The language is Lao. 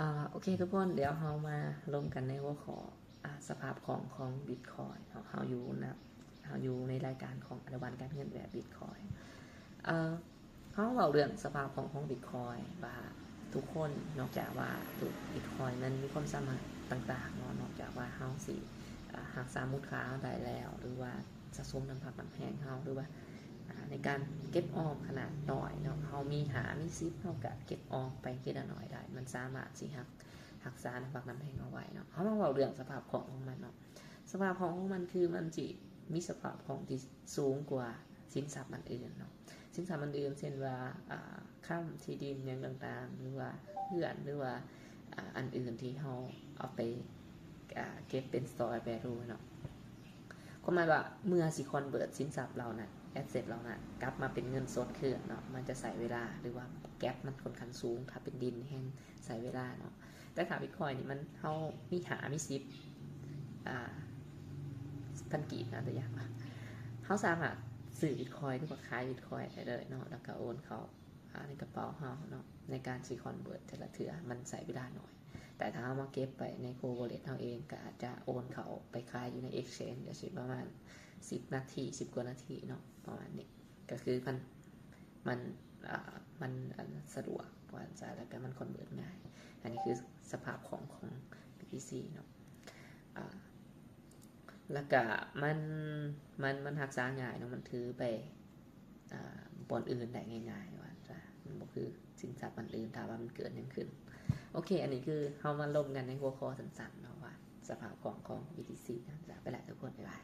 ອາ ໂອເຄທຸກຄົນ ດຽວເຮົາມາລົມກັນໃນຫົວຂໍ້ ອາ ສະພາບຄ່ອງຂອງ Bitcoin ເນາະ. ເຮົາຢູ່ນະ ເຮົາຢູ່ໃນລາຍການຂອງອາລະວັນການເງິນແບບ Bitcoin. ເຮົາເວົ້າເລື່ອງສະພາບຄ່ອງຂອງ Bitcoin ວ່າທຸກຄົນ ນອກຈາກວ່າທຸກ Bitcoin ມັນມີຄວາມສາມາດຕ່າງໆເນາະ, ນອກຈາກວ່າເຮົາຊິ ອາ ຮັກສາມູນຄ່າເຮົາໄດ້ແລ້ວ ຫຼືວ່າສະສົມນ້ຳພັກນ້ຳແຮງເຮົາ ຫຼືວ່າ ອາ ໃນການເກັບອອມຂະໜາດນ້ອຍເນາະ, ເຮົາມີຫ້າມີສິບ ເຮົາກະເກັບອອມໄປທີລະໜ້ອຍໄດ້, ມັນສາມາດຊິຮັກ ຮັກສານ້ຳພັກນ້ຳແຮງເຮົາໄວ້ເນາະ. ເຮົາມາເວົ້າເລື່ອງສະພາບຄ່ອງຂອງມັນເນາະ. ສະພາບຄ່ອງຂອງມັນຄືມັນຊິມີສະພາບຄ່ອງທີ່ສູງກວ່າສິນຊັບອັນອື່ນເນາະ. ສິນຊັບອັນອື່ນ ເຊັ່ນວ່າ ອາ ຄຳ ທີ່ດິນ ຫຍັງຕ່າງໆ ຫຼືວ່າເຮືອນ ຫຼືວ່າ ອາ ອັນອື່ນທີ່ເຮົາເອົາໄປ ອາ ເກັບເປັນ store value ເນາະ. ຄວາມໝາຍວ່າເມື່ອຊິ convert ສິນຊັບເຫຼົ່ານັ້ນ asset ເຫຼົ່ານັ້ນ ກັບມາເປັນເງິນສົດຄືນເນາະ, ມັນຈະໃຊ້ເວລາ ຫຼືວ່າ gap ມັນຂ້ອນຂ້າງສູງ, ຖ້າເປັນດິນແຮ່ງໃຊ້ເວລາເນາະ. ແຕ່ຖ້າ Bitcoin ນີ້ມັນ ເຮົາມີຫ້າມີສິບ ອາ ພັນກີບນະ ຕົວຢ່າງວ່າ ເຮົາສາມາດຊື້ Bitcoin ຫຼືວ່າຂາຍ Bitcoin ໄດ້ເລີຍເນາະ, ແລ້ວກໍໂອນເຂົ້າ ອາ ໃນກະເປົາເຮົາເນາະ. ໃນການຊິ convert ແຕ່ລະເທື່ອມັນໃຊ້ເວລາໜ້ອຍ, ແຕ່ຖ້າເຮົາມາເກັບໄວ້ໃນ cold wallet ເຮົາເອງ ກໍອາດຈະໂອນເຂົ້າໄປຂາຍຢູ່ໃນ exchange ກໍຊິປະມານສິບນາທີ ສິບກວ່ານາທີເນາະ ປະມານນີ້. ກໍຄືມັນ ມັນ ອາ ມັນ ອັນ ສະດວກວ່າຊັ້ນຊະ, ແລ້ວກໍມັນ convert ງ່າຍ. ອັນນີ້ຄືສະພາບຄ່ອງຂອງ BTC ເນາະ. ອາ ແລ້ວກະມັນ ມັນ ມັນຮັກສາງ່າຍເນາະ, ມັນຖືໄປ ອາ ບ່ອນອື່ນໄດ້ງ່າຍໆ ວ່າຊະ, ມັນບໍ່ຄືສິນຊັບອັນອື່ນ ຖ້າວ່າມັນເກີດຫຍັງຂຶ້ນ. ໂອເຄ ອັນນີ້ຄືເຮົາມາລົມກັນໃນຫົວຂໍ້ສັ້ນໆເນາະ ວ່າສະພາບຄ່ອງຂອງ BTC ນັ້ນຊະ. ໄປລະທຸກຄົນ ບາຍບາຍ.